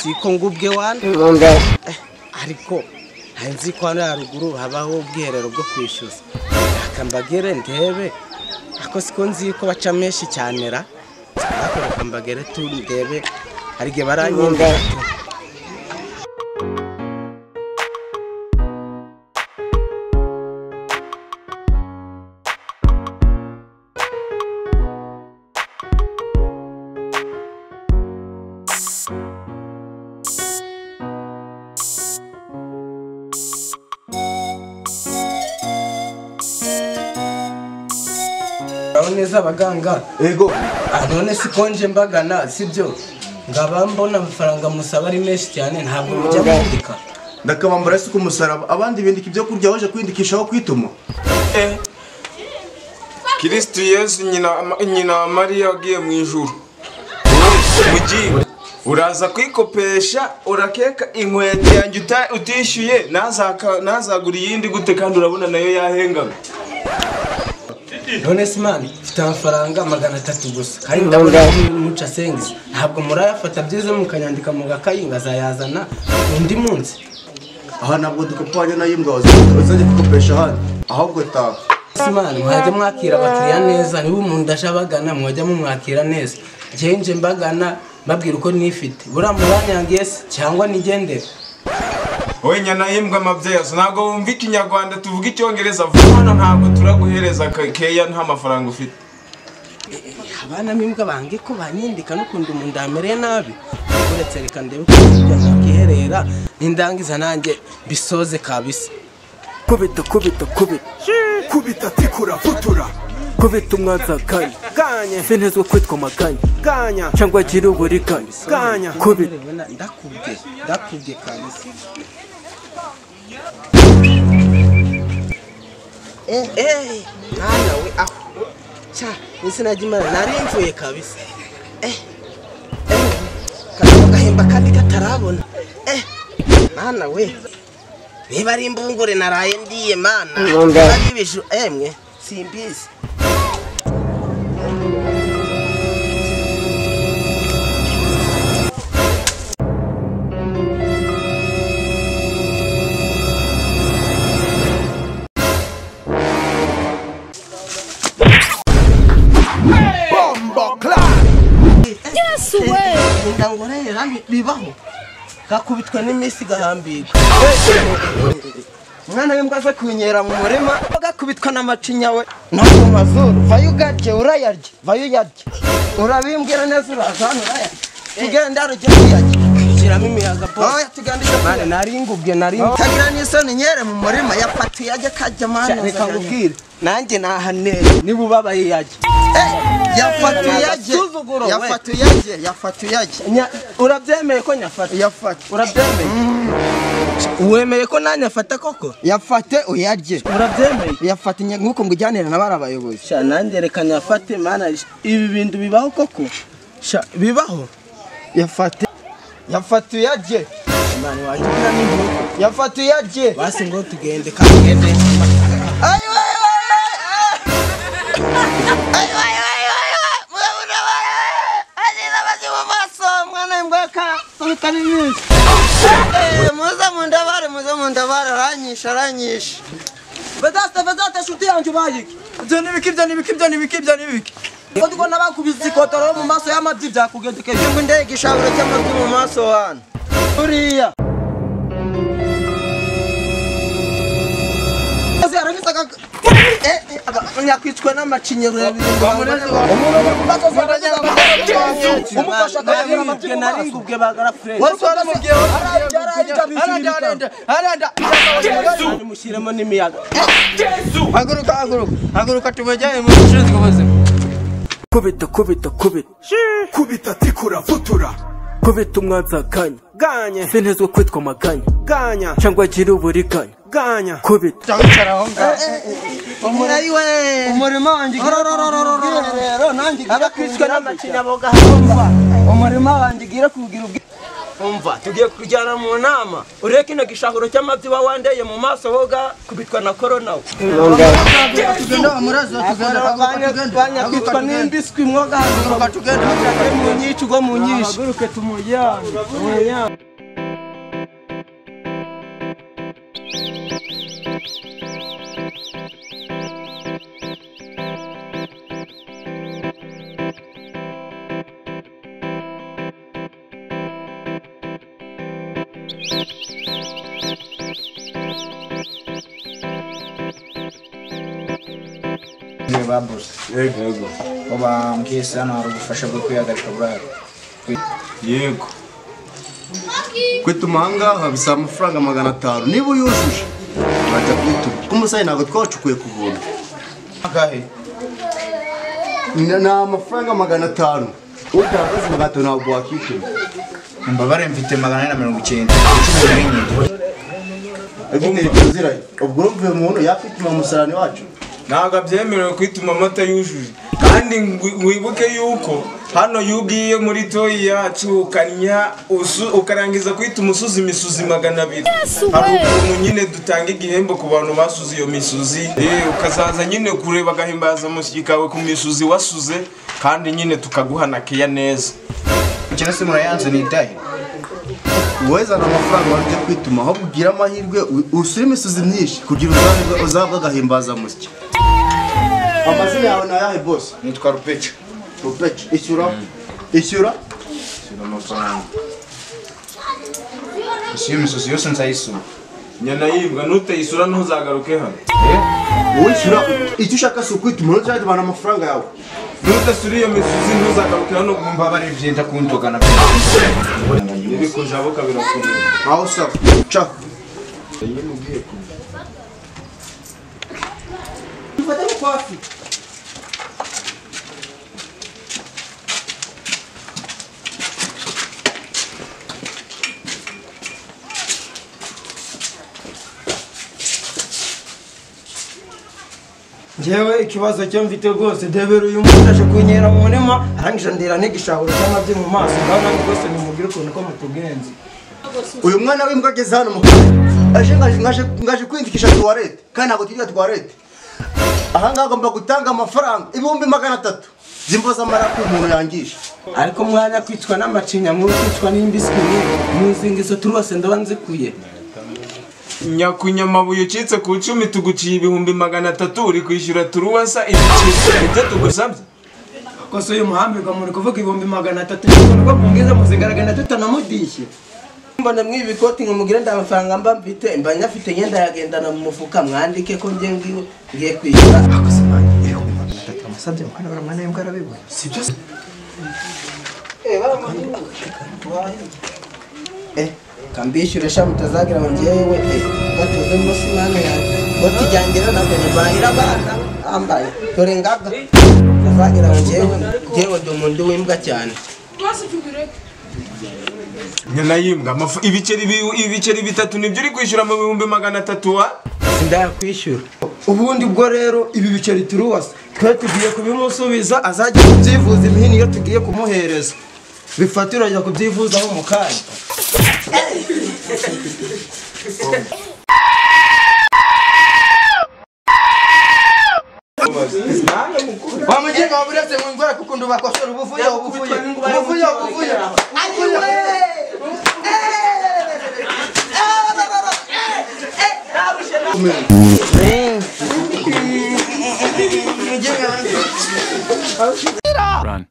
Siko ngubwe wana ariko nzi ko hano haruguru habaho ubwiherero bwo kwishyuza akambagere ndebe ako siko nzi ko baca menshi cyane ra ariko mbagere tu ndebe harige baranyumva. Neza abaganga ego none sikonje mbagana sibyo ngaba mbona amafaranga musaba ari menshi cyane ntabwo mujya mwandika ndakabambara si kumusaraba abandi bindika ibyo kurya waje kwindikishaho kwituma. Kristo Yesu nyina wa Mariya agiye mu ijuru mugiye uraza kwikopesha urakeka inkweto yanjye utishyuye nazagura iyindi gute kandi urabona nayo yahengaga. None simani mfite amafaranga 300 gusa kandi ndabona muca sengisi ntabwo murayafata byiza mukanyandika mu gakayi ngazayazana undi munsi. Aha ntabwo dukopanya nayo imbwa uzajya kukopesha hano ahubwo taha. Simani mwajya mwakira abakiriya neza niba umuntu ndashabagana mwajya mumwakira neza nje mbagana mbabwira uko nifite buriya muranyangiye se cyangwa nigendere. Oye nyana y'imbwa amabyeyi ntabwo wumva ikinyarwanda tuvuga icyongereza vuba hano ntabwo turaguhereza keya nta mafaranga ufite. Abana b'imbwa bange ko banyindika n'ukundi umuntu amereye nabi uretse reka ndebe ko nakiherera nindangiza nanjye bisoze kabisa. Kubita kubita kubita kubita tikura futura kubita umwanzakanya ganya sintezwe kwitwa maganya ganya cyangwa gira uburiganya ganya kubita ndakubye ndakubye kabisa. Mwana we aho cha nisina jimana nari mvuye kabisa. Gahemba kandi katarabona. Mwana we niba ari imbungure naraye ndiye mana ari ibiju emwe simbizi. Ndangorera bibaho gakubitwa n'imisi gahambirwa mwana w'imbwa aza kunyera mu murima gakubitwa n'amacinya we no mu mazuru vayo ugarye urayarya vayo uyarye urabimbwira neza uraza hano urayarya tugenda rujya uyarya shyiramo imiyaga po tugenda mwana nari ngubwe nari tagira n'isoni nyere mu murima yafatiye ajya kajya mwana reka ngubwire nanjye nahaneye niba ubabaye yajya yafata uyajye urabyemeye ko nyafata yafata urabyemeye wemeye ko nanyafata koko yafate uyarye urabyemeye yafate nkuko ngujyanira nabari abayobozi sha nanjye reka nyafate mana ibi bintu bibaho koko sha bibaho yafate yafate uyarye mwana wanjye n'imbuto yafate uyarye basi ngo tugende kagende. Muze mundabare muze mundabare aranyisha aranyisha. Vedaste vedaste shuti yanjye ubayiki ibyo nibiki ibyo nibiki ibyo nibiki ibyo nibiki ko ndikubona bakubise ikotoro mu maso y'amabyi byakugendekeye ngo ndege ishaburo cy'amabyi mu maso hano uriya nyakwicwa n'amacinyero naringubwe bagara mushyiremo n'imiyaga. Haguruka haguruka haguruka tumujyane mu ushinzwe ubuzima. Kubita kubita kubita kubita tikura futura kubita umwanzakanya ganya sintezwe kwitwa maganya ganya cyangwa gira uburiganya ganya kubita wicara aho ngaho umurima wanjye rero nanjye abakwicwa n'amacinya bogahomba umurima wanjye gira kugira ubwi Umva tugiye kujyana mu nama ureke ino gishahuro cy'amabyi wandeye mu maso woga kubitwa na corona. Tugenda murazo tugenda banyakitwa n'imbiswi mwoga tugenda mu nyici go mu nyishi. Haguruke tumujyane. Yego. Oba mbwiye hano hari ubufasha bwo kwihagarika burahari. Yego. Kwituma ahangaha bisaba amafaranga 500 niba uyujuje urajya kwituma. Kuko umusayi ntabwo twacukuye ku buntu. Angahe? Ni amafaranga 500. Utagaze 500 ntabwo wakituma. Imbabare mfite 490. Ubwo urumva umuntu yakwituma umusarani wacu. Ntabwo abyemerewe kwituma amata yujuje. Kandi wibuke yuko hano yugiye muri toyi yacu ukanya ukarangiza kwituma usuza imisuzi 200. Hari ukuntu nyine dutanga igihembo ku bantu basuze iyo misuzi. Ukazaza nyine kureba agahimbaza musyi kawe ku misuzi wasuze kandi nyine tukaguhana keya neza. Cyane se murayanze ni idahe. Uwezana amafaranga wajya kwituma aho kugira amahirwe usura imisuzi myinshi kugira uzahabwe agahimbaza musyi. Amazina yawe ni ayahe boss? Nitwa Rupecha. Rupecha, ishyura. Ishyura. Ishyura amafaranga. Ishyura imisozi yose nzayisura. Nyana yibwa nutayisura ntuzagaruke hano. Wowe ishyura icyo ushaka si ukwituma ntuzajyana amafaranga yawe. Nutasura iyo misozi ntuzagaruke hano. Mbabarira byenda kundogana. Ibikujabuka birakurira. Aho usaba. Ca. Dufate kofi. Njyewe ikibazo cyo mfite rwose debera uyu muntu aje kunyera mu murima arangije ndera n'igishahuro cy'amabyi mu maso ngaho nanjye rwose nimubwire ukuntu ko mutugenze. Uyu mwana w'imbwa ageze hano mu aje ngaje kwindikisha toilette kandi ntabwo tugira toilette. Aha ngaha agomba gutanga amafaranga 300,000 z'impozamarira umuntu yangisha. Ariko mwanya kwicwa n'amacinya mu kwicwa n'imbiswi muzingizo turose ndaba nzikuye. Nyakunyamabuye ucitse ku 10 tuguciye 300,000 uri kwishyura turuwasa ibiciro ibyo tugusabye. Koso uyu muhambirwa muri kuvuga 300,000 niko mungize muzigaragana tutanamudishye. Mbona mwibi ikoti ngo mugire ndamafaranga mba mfite mba nyafite ngenda yagendana mu mufuka mwandike ko ngiye ngiye kwishyura. Akoze manje 300,000 amusabye mukana baramwana yembwa arabibona. Sibyo se? Kambishyure sha mutazagira ngo ngewe gatuze munsi mwana yanjye boti jyangira nabwo nibahira abana ambaye dore ngaga mutazagira ngo ngewe ndi umuntu w'imbwa cyane. Nyana yimbwa ibiceri bitatu nibyo uri kwishyura mu 300,000 wa sindakwishyura. Ubundi bwo rero ibi biceri turuwasa twe tugiye kubimusubiza azajya kubyivuza imihini iyo tugiye kumuhereza bifatira ajya kubyivuzaho mu kanya. Wamujenga waburetse mu ngora kukundu bakosora ubuvuye ubuvuye ubuvuye ubuvuye. Run.